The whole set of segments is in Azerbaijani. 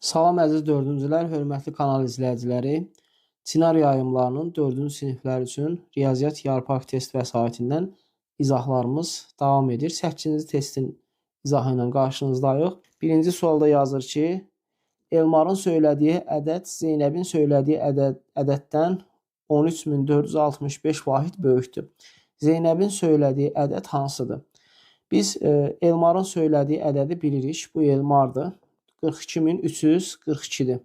Salam əziz dördüncülər, hörmətli kanal izləyiciləri. Çinar yayımlarının 4-cü siniflər üçün riyaziyyat yarpaq test vəsaitindən izahlarımız davam edir. 8-ci testin izahı ilə qarşınızdayıq. Birinci sualda yazır ki, Elmarın söylədiyi ədəd Zeynəbin söylədiyi ədəddən 13.465 vahid böyükdür. Zeynəbin söylədiyi ədəd hansıdır? Biz Elmarın söylədiyi ədədi bilirik. Bu Elmardır. 42.342-dir.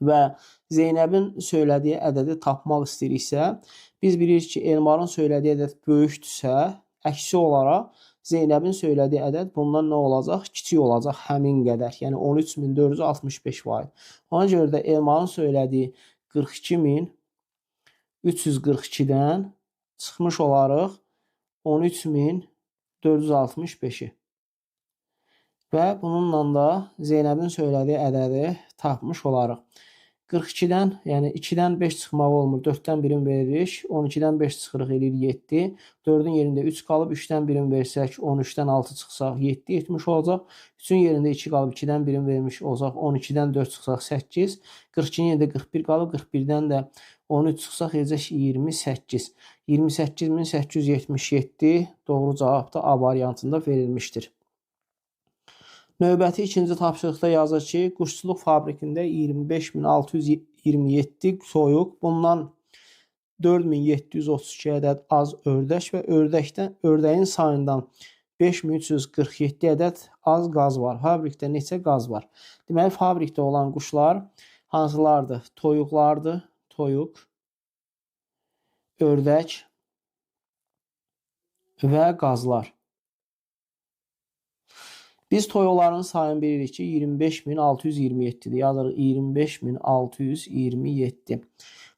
Və Zeynəbin söylədiyi ədədi tapmaq istəyiriksə, biz bilirik ki, Elmarın söylədiyi ədəd böyükdürsə, əksi olaraq Zeynəbin söylədiyi ədəd bundan nə olacaq? Kiçik olacaq həmin qədər. Yəni 13.465 vahid. Ona görə də Elmarın söylədiyi 42.342-dən çıxmış olarıq 13.465-i. Və bununla da Zeynəbin söylədiyi ədədi tapmış olarıq. 42-dən, yəni 2-dən 5 çıxmaq olmur, 4-dən 1-in veririk, 12-dən 5 çıxırıq, eləyir 7, 4-ün yerində 3 qalıb, 3-dən 1-in versək, 13-dən 6 çıxsaq, 7 etmiş olacaq, 3-ün yerində 2 qalıb, 2-dən 1-in vermiş olsaq, 12-dən 4 çıxsaq, 8, 42-nin yerində 41 qalıb, 41-dən də 13 çıxsaq, eləyəcək 28. 28.877 doğru cavab da A variantında verilmişdir. Növbəti ikinci tapşırıqda yazır ki, quşçuluq fabrikində 25.627 soyuq, bundan 4.732 ədəd az ördək və ördəyin sayından 5.347 ədəd az qaz var. Fabrikdə neçə qaz var? Deməli, fabrikdə olan quşlar hansılardır? Toyuqlardır, toyuq, ördək və qazlar. Biz toyuqların sayını bilirik ki, 25.627-dir. Yazırıq 25.627.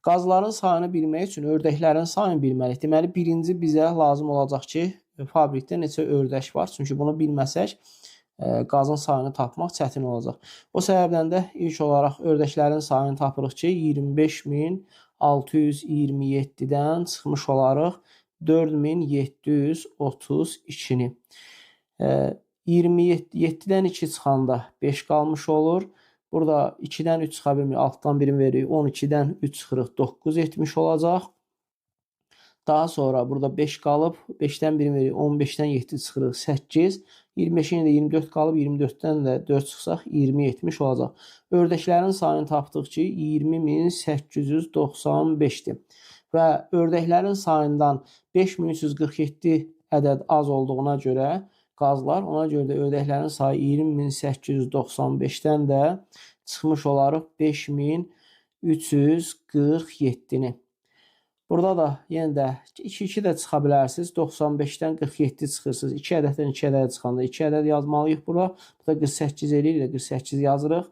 Qazların sayını bilmək üçün ördəklərin sayını bilməliyik. Deməli, birinci bizə lazım olacaq ki, fabrikdə neçə ördək var. Çünki bunu bilməsək, qazın sayını tapmaq çətin olacaq. O səbəbdən də ilk olaraq ördəklərin sayını tapırıq ki, 25.627-dən çıxmış olarıq 4.732-ni. 27-dən 2 çıxanda 5 qalmış olur. Burada 2-dən 3 çıxa bilmirik, 6-dan 1-ini veririk. 12-dən 3 çıxırıq, 9 etmiş olacaq. Daha sonra burada 5 qalıb, 5-dən 1-ini veririk, 15-dən 7 çıxırıq, 8. 25-in də 24 qalıb, 24-dən də 4 çıxsaq, 20 etmiş olacaq. Ördəklərin sayını tapdıq ki, 20.895-dir. Və ördəklərin sayından 5.347 ədəd az olduğuna görə qazlar, ona görə də ördəklərin sayı 20.895-dən də çıxmış olarıq 5.347-ni. Burada da yenə də 2-2 də çıxa bilərsiniz. 95-dən 47 çıxırsınız. 2 ədəddən 2 ədəd çıxanda 2 ədəd yazmalıyıq bura. Bu da 48 eləyir, 48 yazırıq.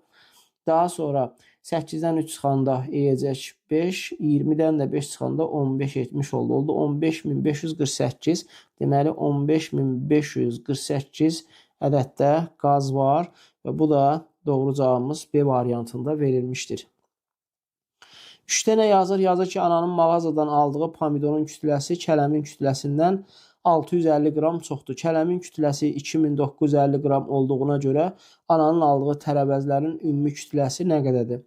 Daha sonra 8-dən 3 çıxanda eləyəcək 5, 20-dən də 5 çıxanda 15 etmiş oldu. Oldu 15.548. Deməli 15.548 ədəddə qaz var və bu da doğru cavabımız B variantında verilmişdir. 3-də nə yazır? Yazır ki, ananın mağazadan aldığı pomidorun kütləsi kələmin kütləsindən 650 qram çoxdur. Kələmin kütləsi 2950 qram olduğuna görə ananın aldığı tərəvəzlərin ümumi kütləsi nə qədərdir?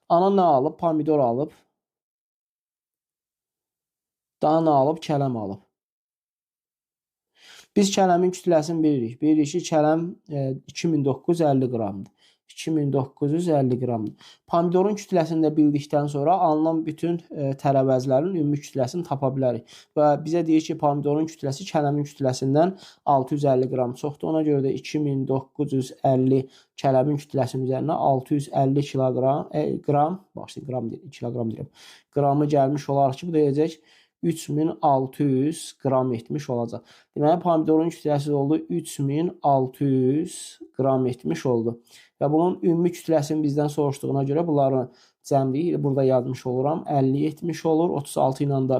Ana nə alıb? Pomidor alıb. Daha nə alıb? Kələm alıb. Biz kələmin kütləsini bilirik. Bilirik ki, kələm 2950 qramdır. 2950 qramdır. Pomidorun kütləsini də bildikdən sonra alınan bütün tərəvəzlərin ümumi kütləsini tapa bilərik. Və bizə deyir ki, pomidorun kütləsi kələmin kütləsindən 650 qram çoxdur. Ona görə də 2950 kələmin kütləsinin üzərinə 650 kiloqram, qram, bağışlayın, qram deyil, kiloqram deyirəm, qramı gəlmiş olaraq ki, bu da eləyəcək 3600 qram etmiş olacaq. Deməli, pomidorun kütləsi oldu 3600 qram etmiş oldu. Və bunun ümumi kütləsini bizdən soruşduğuna görə bunları cəmləyik. Burada yazmış oluram. 50 etmiş olur. 36 ilə də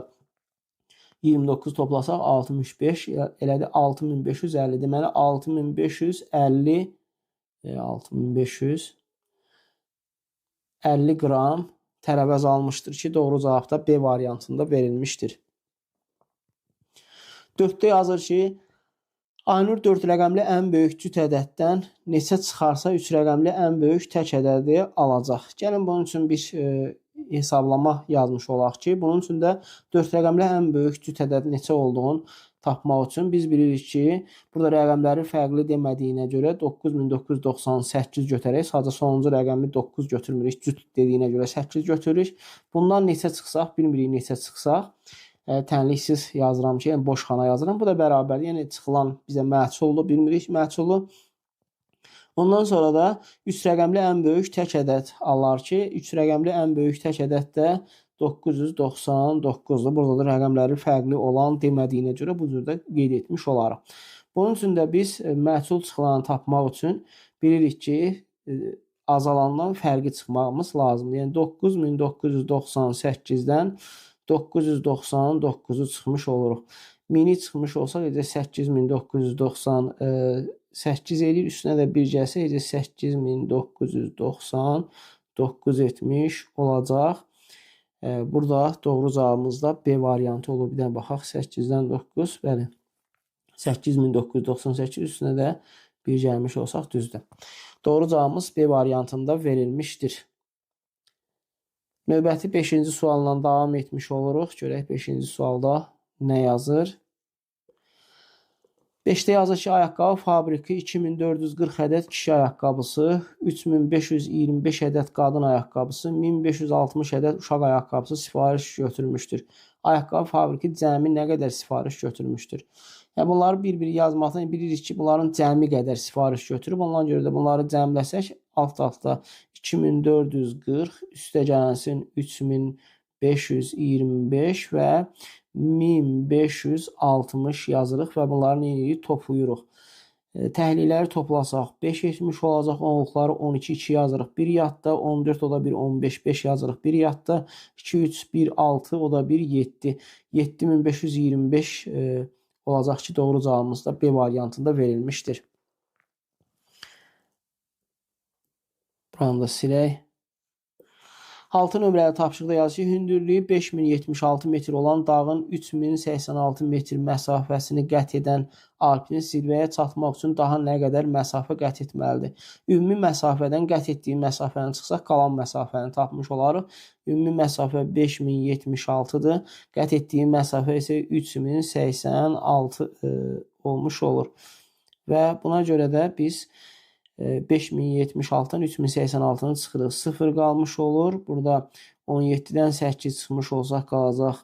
29 toplasaq 65, elədir 6550. Deməli, 6550 qram tərəvəz almışdır ki, doğru cavab da B variantında verilmişdir. 4-də yazır ki, Aynur 4 rəqəmli ən böyük cüt ədəddən neçə çıxarsa 3 rəqəmli ən böyük tək ədədi alacaq. Gəlin bunun üçün bir hesablama yazmış olaq ki, bunun üçün də 4 rəqəmli ən böyük cüt ədədi neçə olduğunu tapmaq üçün biz bilirik ki, burada rəqəmləri fərqli demədiyinə görə 9998 götürərək, sadəcə sonuncu rəqəmi 9 götürmürük, cüt dediyinə görə 8 götürürük. Bundan neçə çıxsaq, bilmirik neçə çıxsaq. Tənliksiz yazıram ki, yəni boş xana yazıram. Bu da bərabər, yəni çıxılan bizə məhsuldur, bilmirik məhsulu. Ondan sonra da 3 rəqəmli ən böyük tək ədəd alar ki, 3 rəqəmli ən böyük tək ədəd də 999-dur. Burada da rəqəmləri fərqli olan demədiyinə görə bu cür də qeyd etmiş olarıq. Bunun üçün də biz məhsul çıxılanı tapmaq üçün bilirik ki, azalandan fərqi çıxmağımız lazımdır. Yəni 9998-dən 999-u çıxmış oluruq. 1000-i çıxmış olsaq, necə 8998 eləyir, üstünə də bir gəlsə, necə 8999 etmiş olacaq. Burada doğru cavabımız da B variantı olur. Bir dənə baxaq, 8-dən 9, bəli, 8998 üstünə də bir gəlmiş olsaq düzdür. Doğru cavabımız B variantında verilmişdir. Növbəti 5-ci sualla davam etmiş oluruq. Görək 5-ci sualda nə yazır? 5-də yazır ki, ayaqqabı fabriki 2440 ədəd kişi ayaqqabısı, 3525 ədəd qadın ayaqqabısı, 1560 ədəd uşaq ayaqqabısı sifariş götürmüşdür. Ayaqqabı fabriki cəmi nə qədər sifariş götürmüşdür? Yəni, bunları bir-bir yazmaqdan bilirik ki, bunların cəmi qədər sifariş götürüb. Ondan görə də bunları cəmləsək, alt-alta 2440, üstə gəlsin 3525 və 1560 yazırıq və bunları nə edirik? Toplayırıq. Təhlilləri toplasaq 5 etmiş olacaq, onluqları 12, 2 yazırıq 1 yadda, 14 o da 1, 15, 5 yazırıq 1 yadda, 2, 3, 1, 6 o da 1, 7. 7525 olacaq ki, doğru cavabımız da B variantında verilmişdir. Buranı da silək. 6 nömrəli tapşırıqda yazır ki, hündürlüyü 5076 metr olan dağın 3086 metr məsafəsini qət edən alpinist zirvəyə çatmaq üçün daha nə qədər məsafə qət etməlidir? Ümumi məsafədən qət etdiyi məsafəni çıxsaq, qalan məsafəni tapmış olarıq. Ümumi məsafə 5076-dır. Qət etdiyi məsafə isə 3086 olmuş olur. Və buna görə də biz 5076-dan 3086-nı çıxırıq. 0 qalmış olur. Burada 17-dən 8 çıxmış olsaq qalacaq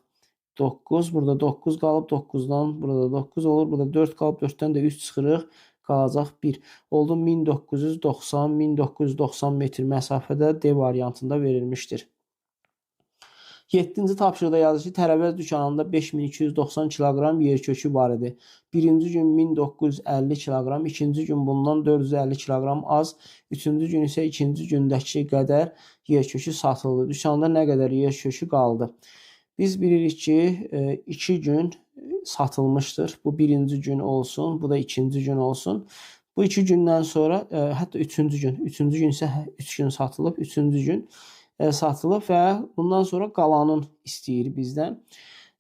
9. Burada 9 qalıb, 9-dan burada 9 olur. Burada 4 qalıb, 4-dən də 3 çıxırıq, qalacaq 1. Oldu 1990, 1990 metr məsafədə D variantında verilmişdir. 7-ci tapşırıqda yazır ki, tərəvəz dükanında 5290 kiloqram yer kökü var idi. Birinci gün 1950 kiloqram, ikinci gün bundan 450 kiloqram az, üçüncü gün isə ikinci gündəki qədər yer kökü satıldı. Dükanda nə qədər yer kökü qaldı? Biz bilirik ki, 2 gün satılmışdır. Bu birinci gün olsun, bu da ikinci gün olsun. Bu 2 gündən sonra, hətta üçüncü gün, üçüncü gün isə 3 gün satılıb, üçüncü gün satılıb və bundan sonra qalanın istəyir bizdən.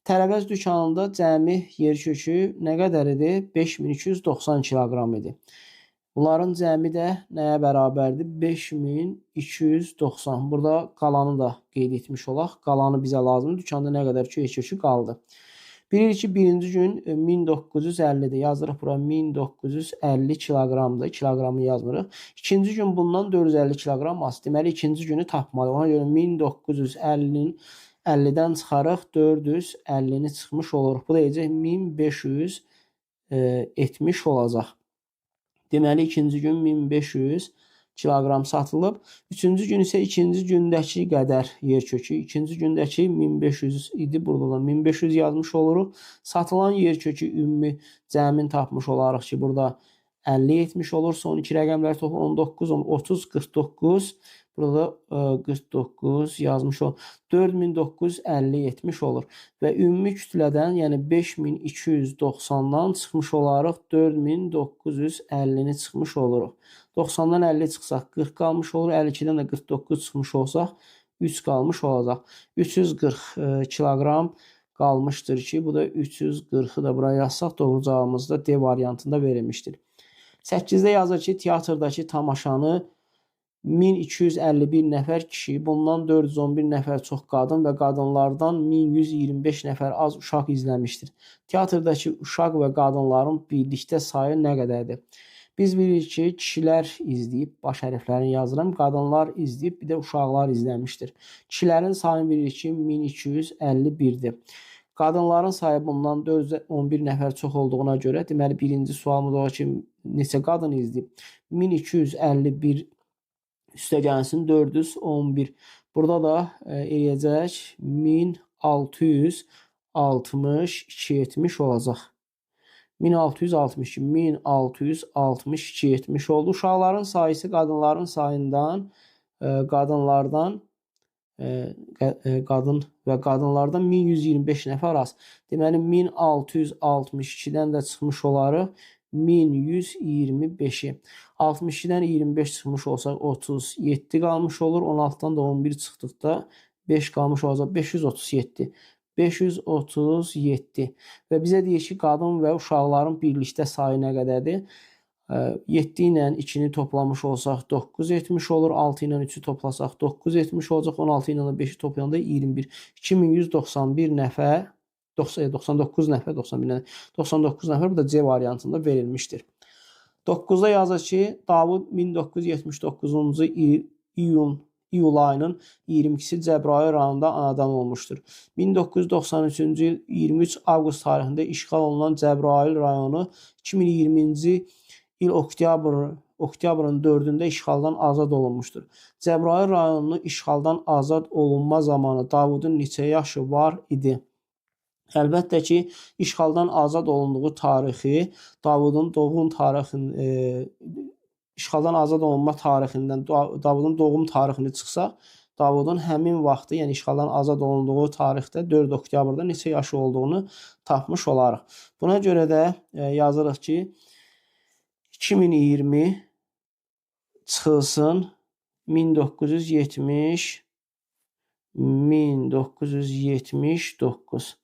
Tərəvəz dükanında cəmi yer kökü nə qədər idi? 5290 kiloqram idi. Bunların cəmi də nəyə bərabərdir? 5290. Burada qalanı da qeyd etmiş olaq. Qalanı bizə lazımdır. Dükanda nə qədər ki, yer kökü qaldı. Bilirik ki, birinci gün 1950-dir. Yazırıq bura 1950 kiloqramdır. Kiloqramı yazmırıq. İkinci gün bundan 450 kiloqram az. Deməli, ikinci günü tapmalı. Ona görə 1950-nin 50-dən çıxarıq, 450-ni çıxmış oluruq. Bu da edəcək 1500 etmiş olacaq. Deməli, ikinci gün 1500 kiloqram satılıb. Üçüncü gün isə ikinci gündəki qədər yer kökü. İkinci gündəki 1500 idi. Burada da 1500 yazmış oluruq. Satılan yer kökü ümumi cəmin tapmış olarıq ki, burada 50 etmiş olur. Son iki rəqəmlər toplu 19, 30, 49. Burada 49 yazmış olur. 4950 etmiş olur. Və ümumi kütlədən, yəni 5290-dan çıxmış olarıq 4950-ni çıxmış oluruq. 90-dan 50 çıxsaq 40 qalmış olur. 52-dən də 49 çıxmış olsaq 3 qalmış olacaq. 340 kiloqram Qalmışdır ki, bu da 340-ı da bura yazsaq, doğru cavabımız da D variantında verilmişdir. 8-də yazır ki, teatrdakı tamaşanı 1251 nəfər kişi, bundan 411 nəfər çox qadın və qadınlardan 1125 nəfər az uşaq izləmişdir. Teatrdakı uşaq və qadınların birlikdə sayı nə qədərdir? Biz bilirik ki, kişilər izləyib, baş hərflərini yazıram, qadınlar izləyib, bir də uşaqlar izləmişdir. Kişilərin sayını bilirik ki, 1251-dir. Qadınların sayı bundan 411 nəfər çox olduğuna görə, deməli, birinci sualımız olar ki, neçə qadın izləyib? 1251 üstə gəlsin 411. Burada da eləyəcək 1662 etmiş olacaq. 1662, 1662 etmiş oldu. Uşaqların sayısı qadınların sayından, qadınlardan, qadın və qadınlardan 1125 nəfər az. Deməli, 1662-dən də çıxmış olarıq 1125-i. 62-dən 25 çıxmış olsaq 37 qalmış olur. 16-dan da 11 çıxdıqda 5 qalmış olacaq. 537. 537. Və bizə deyir ki, qadın və uşaqların birlikdə sayı nə qədərdir? 7 ilə 2-ni toplamış olsaq 9 etmiş olur. 6 ilə 3-ü toplasaq 9 etmiş olacaq. 16 ilə 5-i toplayanda 21. 2191 nəfər, 99 nəfər, 91 99 nəfər bu da C variantında verilmişdir. 9-da yazır ki, Davud 1979-cu iyul ayının 22-si Cəbrayıl rayonunda anadan olmuşdur. 1993-cü il 23 avqust tarixində işğal olunan Cəbrayıl rayonu 2020-ci il oktyabrın 4-ündə işğaldan azad olunmuşdur. Cəbrayıl rayonunu işğaldan azad olunma zamanı Davudun neçə yaşı var idi? Əlbəttə ki, işğaldan azad olunduğu tarixi Davudun doğum tarixini, işğaldan azad olunma tarixindən Davudun doğum tarixini çıxsaq, Davudun həmin vaxtı, yəni işğaldan azad olunduğu tarixdə 4 oktyabrda neçə yaşı olduğunu tapmış olarıq. Buna görə də yazırıq ki, 2020 çıxılsın 1970 1979.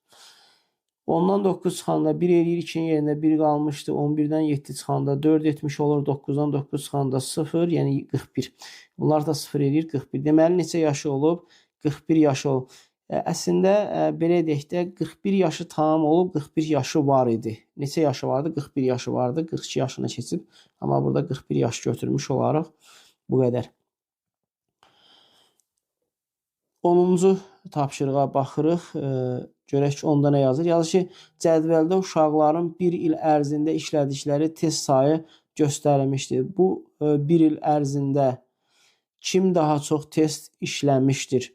Ondan 9 çıxanda 1 eləyir, 2-nin yerində 1 qalmışdı. 11-dən 7 çıxanda 4 etmiş olur. 9-dan 9 çıxanda 0, yəni 41. Bunlar da 0 eləyir, 41. Deməli, neçə yaşı olub? 41 yaşı olub. Əslində, belə deyək də, 41 yaşı tamam olub, 41 yaşı var idi. Neçə yaşı vardı? 41 yaşı vardı. 42 yaşına keçib. Amma burada 41 yaş götürmüş olaraq bu qədər. 10-cu tapşırığa baxırıq. Görək ki, onda nə yazır? Yazır ki, cədvəldə uşaqların bir il ərzində işlədikləri test sayı göstərilmişdir. Bu bir il ərzində kim daha çox test işləmişdir?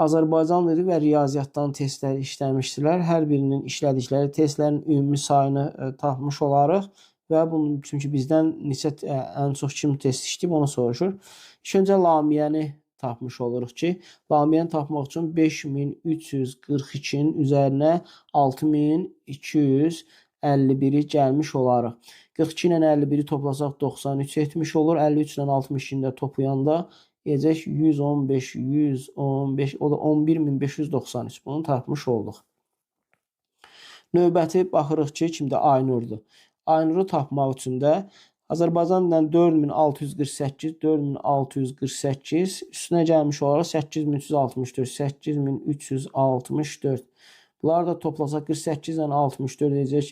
Azərbaycan dili və riyaziyyatdan testlər işləmişdilər. Hər birinin işlədikləri testlərin ümumi sayını tapmış olarıq və bunun, çünki bizdən neçə ən çox kim test işləyib onu soruşur. İlk öncə Lamiyəni tapmış oluruq ki, Lamiyəni tapmaq üçün 5342-nin üzərinə 6251-i gəlmiş olarıq. 42 ilə 51-i toplasaq 93 etmiş olur. 53 ilə 62-ni də toplayanda edəcək 115, 115, o da 11593. Bunu tapmış olduq. Növbəti baxırıq ki, kimdə Aynurdur. Aynuru tapmaq üçün də Azərbaycan dilindən 4648, 4648, üstünə gəlmiş olaraq 8364, 8364. Bunları da toplasaq 48 ilə 64 edəcək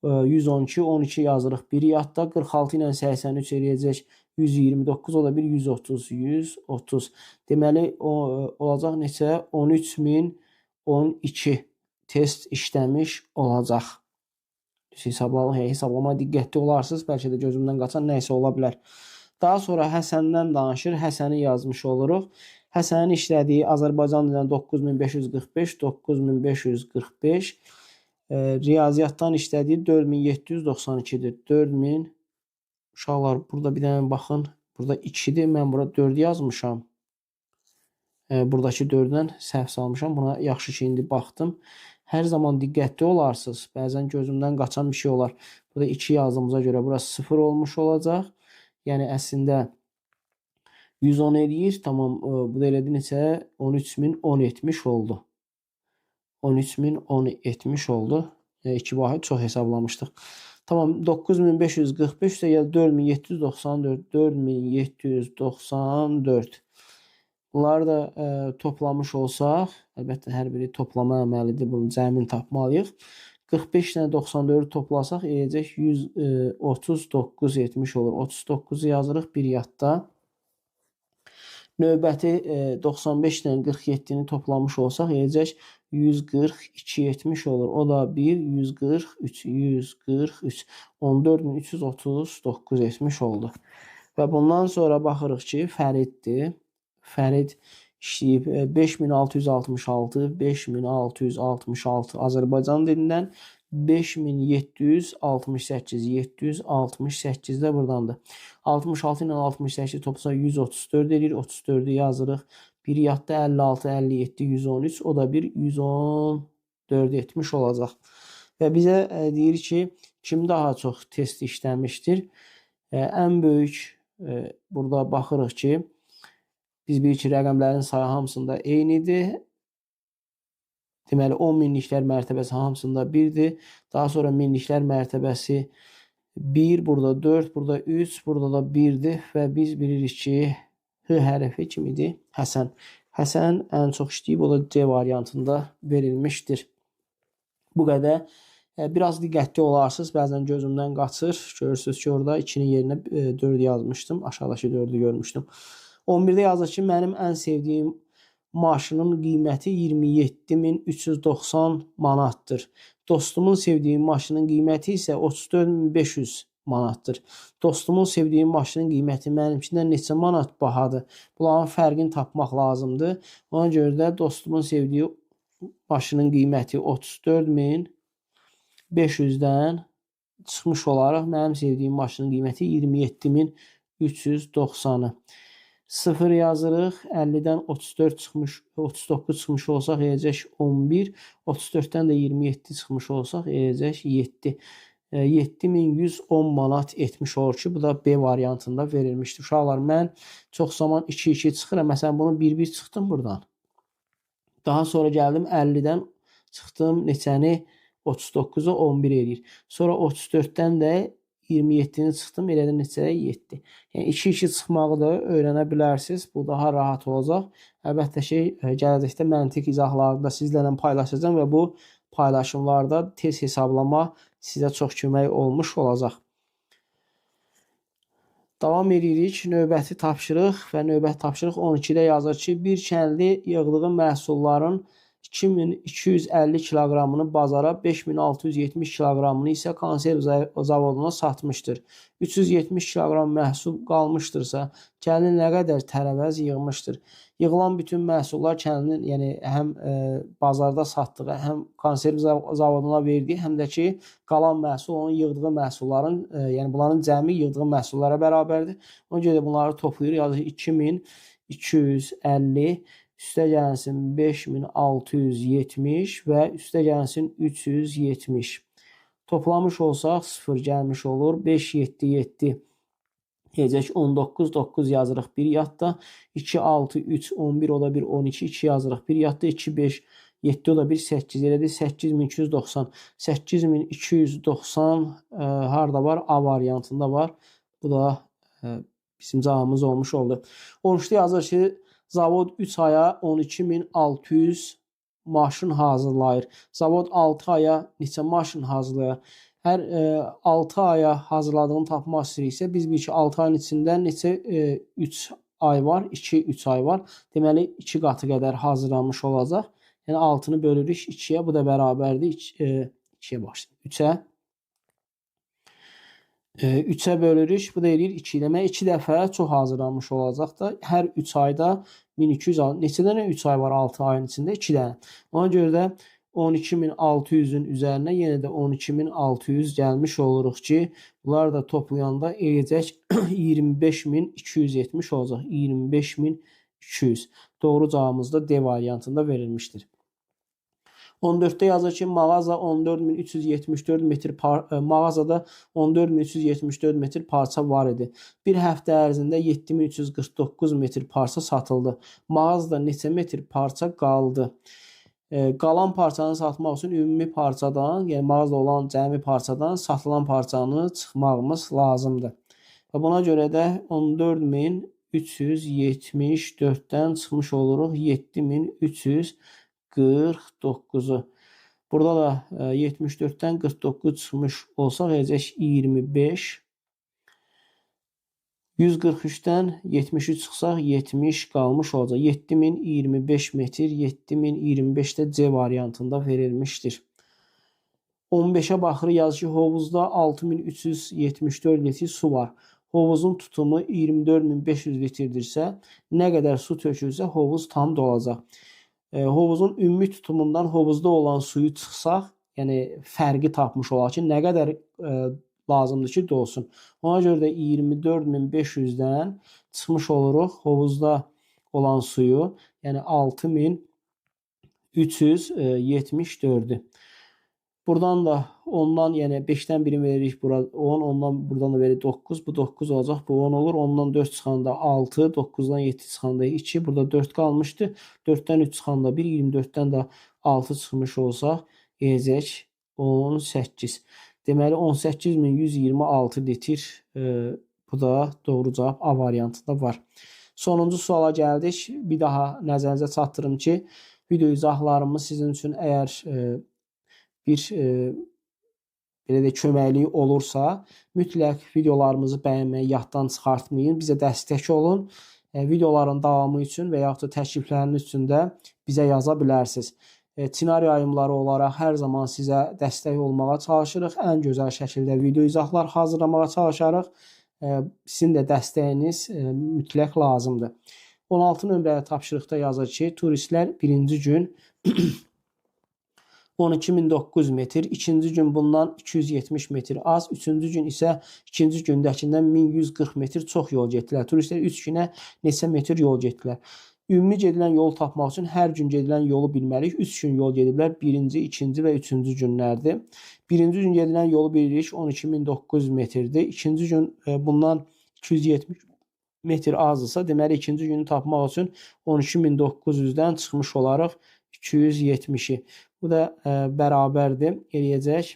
112, 12 yazırıq bir yadda, 46 ilə 83 eləyəcək 129, o da bir 130, 130. Deməli, olacaq neçə? 13012 test işləmiş olacaq. Hesablama diqqətli olarsınız. Bəlkə də gözümdən qaçan nə isə ola bilər. Daha sonra Həsəndən danışır. Həsəni yazmış oluruq. Həsənin işlədiyi Azərbaycan dilindən 9545, 9545. Riyaziyyatdan işlədiyi 4792-dir. 4000. Uşaqlar, burada bir dənə baxın. Burada 2-dir. Mən bura 4 yazmışam. Buradakı 4-dən səhv salmışam. Buna yaxşı ki, indi baxdım. Hər zaman diqqətli olarsınız. Bəzən gözümdən qaçan bir şey olar. Burada 2 yazdığımıza görə burası 0 olmuş olacaq. Yəni, əslində 110 eləyir. Tamam, bu da elədi neçə? 13010 etmiş oldu. 13.010 etmiş oldu. 2 vahid çox hesablamışdıq. Tamam, 9545 üstə gəl 4794, 4794. Bunları da toplamış olsaq, əlbəttə hər biri toplama əməlidir, bunun cəmini tapmalıyıq. 45 ilə 94-ü toplasaq eləyəcək 139 etmiş olur. 39-u yazırıq bir yadda. Növbəti 95 ilə 47-ni toplamış olsaq eləyəcək 142 etmiş olur. O da 1, 143, 143, 14339 etmiş oldu. Və bundan sonra baxırıq ki, Fəriddir. Fərid işləyib 5666, 5666 Azərbaycan dilindən, 5768, 768 də burdandır. 66 ilə 68 toplasa 134 edir, 34-ü yazırıq. Bir yadda 56, 57, 113, o da bir 114 etmiş olacaq. Və bizə deyir ki, kim daha çox test işləmişdir? Ən böyük burada baxırıq ki, biz bilirik ki, rəqəmlərin sayı hamısında eynidir. Deməli, 10 minliklər mərtəbəsi hamısında 1-dir. Daha sonra minliklər mərtəbəsi 1, burada 4, burada 3, burada da 1-dir. Və biz bilirik ki, H hərfi kim idi? Həsən. Həsən ən çox işləyib, o da C variantında verilmişdir. Bu qədər. Biraz diqqətli olarsınız. Bəzən gözümdən qaçır. Görürsünüz ki, orada 2-nin yerinə 4 yazmışdım. Aşağıdakı 4-ü görmüşdüm. 11-də yazır ki, mənim ən sevdiyim maşının qiyməti 27.390 manatdır. Dostumun sevdiyi maşının qiyməti isə 34.500 manatdır. Dostumun sevdiyi maşının qiyməti mənimkindən neçə manat bahadır? Bunların fərqini tapmaq lazımdır. Ona görə də dostumun sevdiyi maşının qiyməti 34.500-dən çıxmış olaraq mənim sevdiyim maşının qiyməti 27.390-ı. 0 yazırıq. 50-dən 34 çıxmış, 39 çıxmış olsaq eləyəcək 11. 34-dən də 27 çıxmış olsaq eləyəcək 7. 7110 manat etmiş olur ki, bu da B variantında verilmişdir. Uşaqlar, mən çox zaman 2-2 çıxıram. Məsələn, bunu 1-1 çıxdım buradan. Daha sonra gəldim 50-dən çıxdım neçəni? 39-u 11 eləyir. Sonra 34-dən də 27-ni çıxdım, elə də neçəyə? 7. Yəni 2-2 çıxmağı da öyrənə bilərsiniz. Bu daha rahat olacaq. Əlbəttə ki, gələcəkdə məntiq izahlarını da sizlərlə paylaşacağam və bu paylaşımlarda tez hesablama sizə çox kömək olmuş olacaq. Davam edirik. Növbəti tapşırıq və növbəti tapşırıq 12-də yazır ki, bir kəndli yığdığı məhsulların 2250 kiloqramını bazara, 5670 kiloqramını isə konserv zavoduna satmışdır. 370 kiloqram məhsul qalmışdırsa, kəndli nə qədər tərəvəz yığmışdır? Yığılan bütün məhsullar kəndlinin, yəni həm bazarda satdığı, həm konserv zavoduna verdiyi, həm də ki, qalan məhsul onun yığdığı məhsulların, yəni bunların cəmi yığdığı məhsullara bərabərdir. Ona görə də bunları toplayır, yazır 2250, üstə gəlsin 5670 və üstə gəlsin 370. Toplamış olsaq 0 gəlmiş olur. 5, 7, 7 deyəcək 19, 9 yazırıq bir yadda. 2, 6, 3, 11, o da 1, 12, 2 yazırıq bir yadda. 2, 5, 7, o da 1, 8 elədi. 8290. 8290 harda var? A variantında var. Bu da bizim cavabımız olmuş oldu. 13-də yazır ki, zavod 3 aya 12.600 maşın hazırlayır. Zavod 6 aya neçə maşın hazırlayır? Hər 6 aya hazırladığını tapmaq istəyiriksə, biz bir ki, 6 ayın içində neçə 3 ay var? 2, 3 ay var. Deməli, 2 qatı qədər hazırlanmış olacaq. Yəni, 6-nı bölürük 2-yə. Bu da bərabərdir. 2-yə başlayır. 3-ə. 3-ə bölürük. Bu da eləyir 2. Demək, 2 dəfə çox hazırlanmış olacaq da. Hər 3 ayda 1200, neçə dənə 3 ay var 6 ayın içində? 2 dənə. Ona görə də 12.600-ün üzərinə yenə də 12.600 gəlmiş oluruq ki, bunlar da toplayanda eləyəcək 25.270 olacaq. 25.200. Doğru cavabımız da D variantında verilmişdir. 14-də yazır ki, mağaza 14.374 metr mağazada 14.374 metr parça var idi. Bir həftə ərzində 7.349 metr parça satıldı. Mağazada neçə metr parça qaldı? Qalan parçanı satmaq üçün ümumi parçadan, yəni mağazada olan cəmi parçadan satılan parçanı çıxmağımız lazımdır. Və buna görə də 14.374-dən çıxmış oluruq 7.349-u. Burada da 74-dən 49 çıxmış olsaq eləyəcək 25. 143-dən 73 çıxsaq 70 qalmış olacaq. 7025 metr, 7025 də C variantında verilmişdir. 15-ə baxırıq, yazır ki, hovuzda 6374 litr su var. Hovuzun tutumu 24500 litrdirsə, nə qədər su tökülsə hovuz tam dolacaq. Hovuzun ümumi tutumundan hovuzda olan suyu çıxsaq, yəni fərqi tapmış olaq ki, nə qədər lazımdır ki, dolsun. Ona görə də 24500-dən çıxmış oluruq hovuzda olan suyu, yəni 6374-ü. Buradan da ondan, yəni 5-dən birini veririk bura 10, ondan buradan da veririk 9. Bu 9 olacaq, bu 10 olur. 10-dan 4 çıxanda 6, 9-dan 7 çıxanda 2. Burada 4 qalmışdı. 4-dən 3 çıxanda 1, 24-dən də 6 çıxmış olsaq eləyəcək 18. Deməli 18126 litr, bu da doğru cavab A variantında var. Sonuncu suala gəldik. Bir daha nəzərinizə çatdırım ki, video izahlarımız sizin üçün əgər bir belə də köməkliyi olursa, mütləq videolarımızı bəyənməyi yaddan çıxartmayın. Bizə dəstək olun. Videoların davamı üçün və yaxud da təklifləriniz üçün də bizə yaza bilərsiniz. Çinar Yayımları olaraq hər zaman sizə dəstək olmağa çalışırıq. Ən gözəl şəkildə video izahlar hazırlamağa çalışarıq. Sizin də dəstəyiniz mütləq lazımdır. 16 nömrəli tapşırıqda yazır ki, turistlər birinci gün 12.900 metr, ikinci gün bundan 270 metr az, üçüncü gün isə ikinci gündəkindən 1140 metr çox yol getdilər. Turistlər 3 günə neçə metr yol getdilər. Ümumi gedilən yolu tapmaq üçün hər gün gedilən yolu bilməliyik. 3 gün yol gediblər. Birinci, ikinci və üçüncü günlərdir. Birinci gün gedilən yolu bilirik 12.900 metrdir. İkinci gün bundan 270 metr azdırsa, deməli ikinci günü tapmaq üçün 12.900-dən çıxmış olaraq 270-i. Bu da bərabərdir. Eləyəcək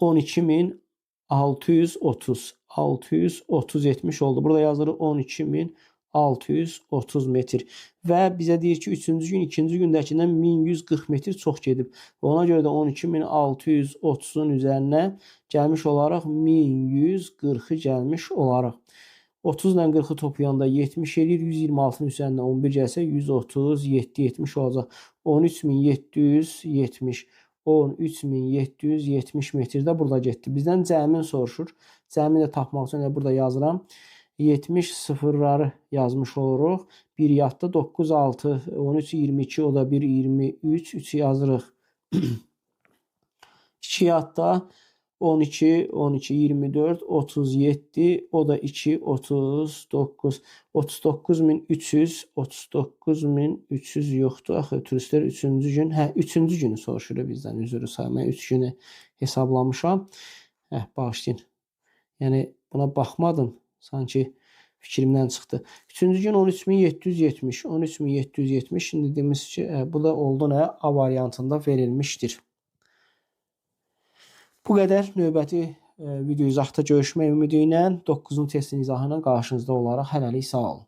12.630. 630 etmiş oldu. Burada yazılır 12.630 metr. Və bizə deyir ki, üçüncü gün ikinci gündəkindən 1140 metr çox gedib. Ona görə də 12.630-un üzərinə gəlmiş olaraq 1140-ı gəlmiş olaraq. 30 ilə 40-ı toplayanda 70 eləyir. 126-nın üzərinə 11 gəlsə 137 70 olacaq. 13.770. 13.770 metrdə burada getdi. Bizdən cəmin soruşur. Cəmi də tapmaq üçün burada yazıram. 70 sıfırları yazmış oluruq. 1 yadda 9, 6, 13, 22, o da 1, 23, 3 yazırıq. 2 yadda 12, 12, 24, 37, o da 2, 39, 39.300, 39.300 yoxdur. Axı, turistlər üçüncü gün, hə, üçüncü günü soruşur bizdən, üzrü saymaya, 3 günü hesablamışam. Hə, bağışlayın. Yəni, buna baxmadım, sanki fikrimdən çıxdı. Üçüncü gün 13.770, 13.770, şimdi dediyimiz ki, bu da oldu nə? A variantında verilmişdir. Bu qədər. Növbəti video izahda görüşmək ümidi ilə 9-cu testin izahı ilə qarşınızda olaraq hələlik sağ olun.